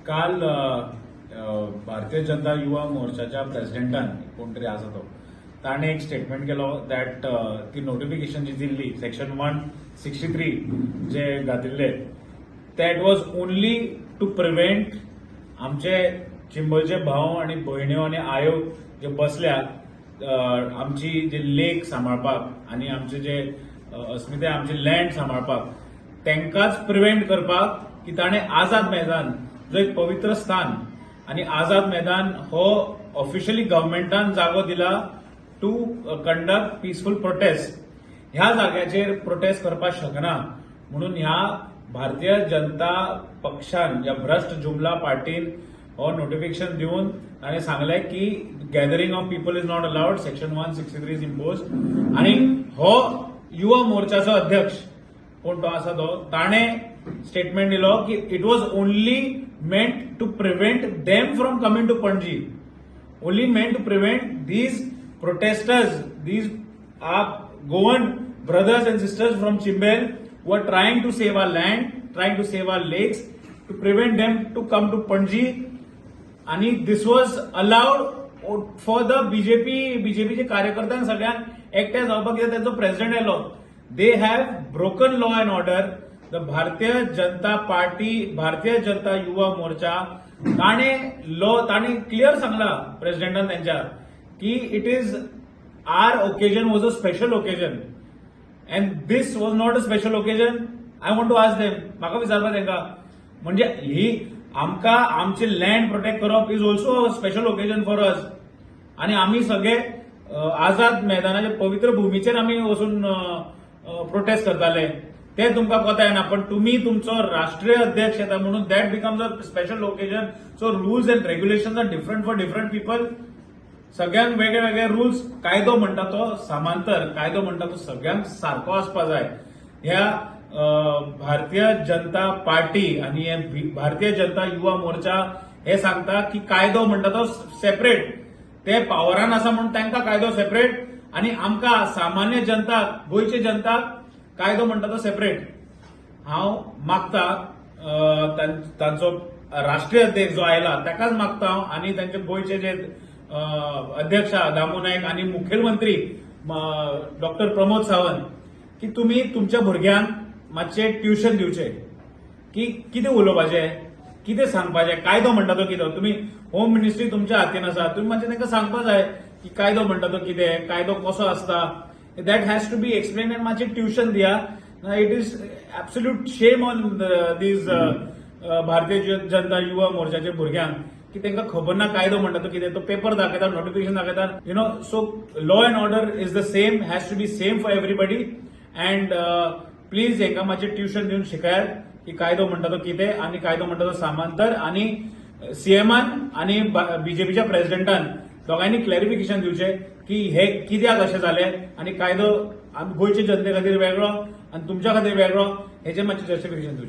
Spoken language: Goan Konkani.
काल अ, अ, भारतीय जनता युवा मोर्चाच्या प्रेसिडेंटान, कोण तरी आसा तो, ताणें एक स्टेटमेंट केलो that ती नोटिफिकेशन जी दिल्ली, सेक्शन 163 जे घातिल्ले, that was only to prevent आमचे चिंबलचे भाव आणि भयण्यो आनी आयो जे बसल्या आमची जे लेक सांबाळपाक आनी आमचे जे अस्मिताय, आमचे लँड सांबाळपाक, तांकांच प्रिव्हेंट करपाक की ताणें आझाद मैदान जो एक पवित्र स्थान आनी आझाद मैदान हो ऑफिशियली गव्हर्मेंटान जागो दिला टू कंडक्ट पिसफूल प्रोटेस्ट, ह्या जाग्याचेर प्रोटेस्ट करपाक शकना म्हणून ह्या भारतीय जनता पक्षान, ह्या भ्रष्ट जुमला पार्टीन हो नोटिफिकेशन दिवन ताणें सांगलें की gathering of people is not allowed, section 163 is impose. आनी हो युवा मोर्चाचो अध्यक्ष कोण तो आसा तो, ताणें स्टेटमेंट दिलो की it was only meant to prevent them from coming to Panaji, only meant to prevent these protesters, these our Goan brothers and sisters from Chimbel who are trying to save our land, trying to save our lakes, to prevent them to come to Panji. आणि this was allowed for the BJP. बीजेपीचे कार्यकर्त्यांक सगळ्यांक एकठांय जावपाक, कित्याक तांचो प्रेसिडेंट आयलो. They have broken law and order. The Bharatiya Janata party, Bharatiya Janata Yuva Morcha, ताणें लॉ, ताणें क्लियर सांगला प्रेसिडेंटान त्यांच्या की it is our occasion was a special occasion and this was not a special occasion. I want to ask them, म्हाका विचारपा तांकां, म्हणजे ही आमकां आमचे लँड प्रोटेक्ट करप is also a special occasion for us. आणि आमी सगळे आझाद मैदानाच्या पवित्र भूमीचेर आमी वचून प्रोटेस्ट करताले, ते तुमकां कोता येना, पण तुमी तुमचो राष्ट्रीय अध्यक्ष येता म्हणून that becomes a special occasion. So rules and regulation are different for different people. सगळ्यांक वेगळे वेगळे रुल्स. कायदो म्हणटा तो समांतर, कायदो म्हणटा तो सगळ्यांक सारको आसपा जाय. ह्या भारतीय जनता पार्टी आणि हे भारतीय जनता युवा मोर्चा हे सांगता की कायदो म्हणटा तो सेपरेट, ते पावरान आसा म्हणून तांकां कायदो सेपरेट आणि आमकां सामान्य जनताक, गोंयचे जनताक कायदो म्हणटा तो सेपरेट. हांव मागता तांचो राष्ट्रीय अध्यक्ष जो आयला ताकाच मागता हांव आनी तांचे गोंयचे जे अध्यक्ष आहा, दामू नायक आनी मुखेलमंत्री डॉक्टर प्रमोद सावंत, की तुमी तुमच्या भुरग्यांक मातशें ट्युशन दिवचें की कितें उलोवपाचें, कितें सांगपाचें, कायदो म्हणटा तो कितें. तुमी होम मिनिस्ट्री तुमच्या हातीन आसा, तुमी मातशें तांकां सांगपा जाय की कायदो म्हणटा तो कितें, कायदो कसो आसता. That has to be explain and मातशें ट्युशन दिया. It is absolute shame on these Bharatiya Janata Yuva मोर्चाच्या भुरग्यांक की तांकां खबर ना कायदो म्हणटा तो कितें. तो पेपर दाखयता, नोटिफिकेशन दाखयता. So law and order is the same, has to be same for everybody. And please हांकां मातशें ट्युशन दिवन शिकयात की कायदो म्हणटा तो कितें आनी कायदो म्हणटा तो समांतर. आनी सीएमान आनी बीजेपीच्या प्रेसिडेंटान दोगांयनी क्लॅरिफिकेशन दिवचें की हे कित्याक अशें जालें आनी कायदो गोंयचे जनते खातीर वेगळो आनी तुमच्या खातीर वेगळो, हेचें मातशें जस्टिफिकेशन दिवचें.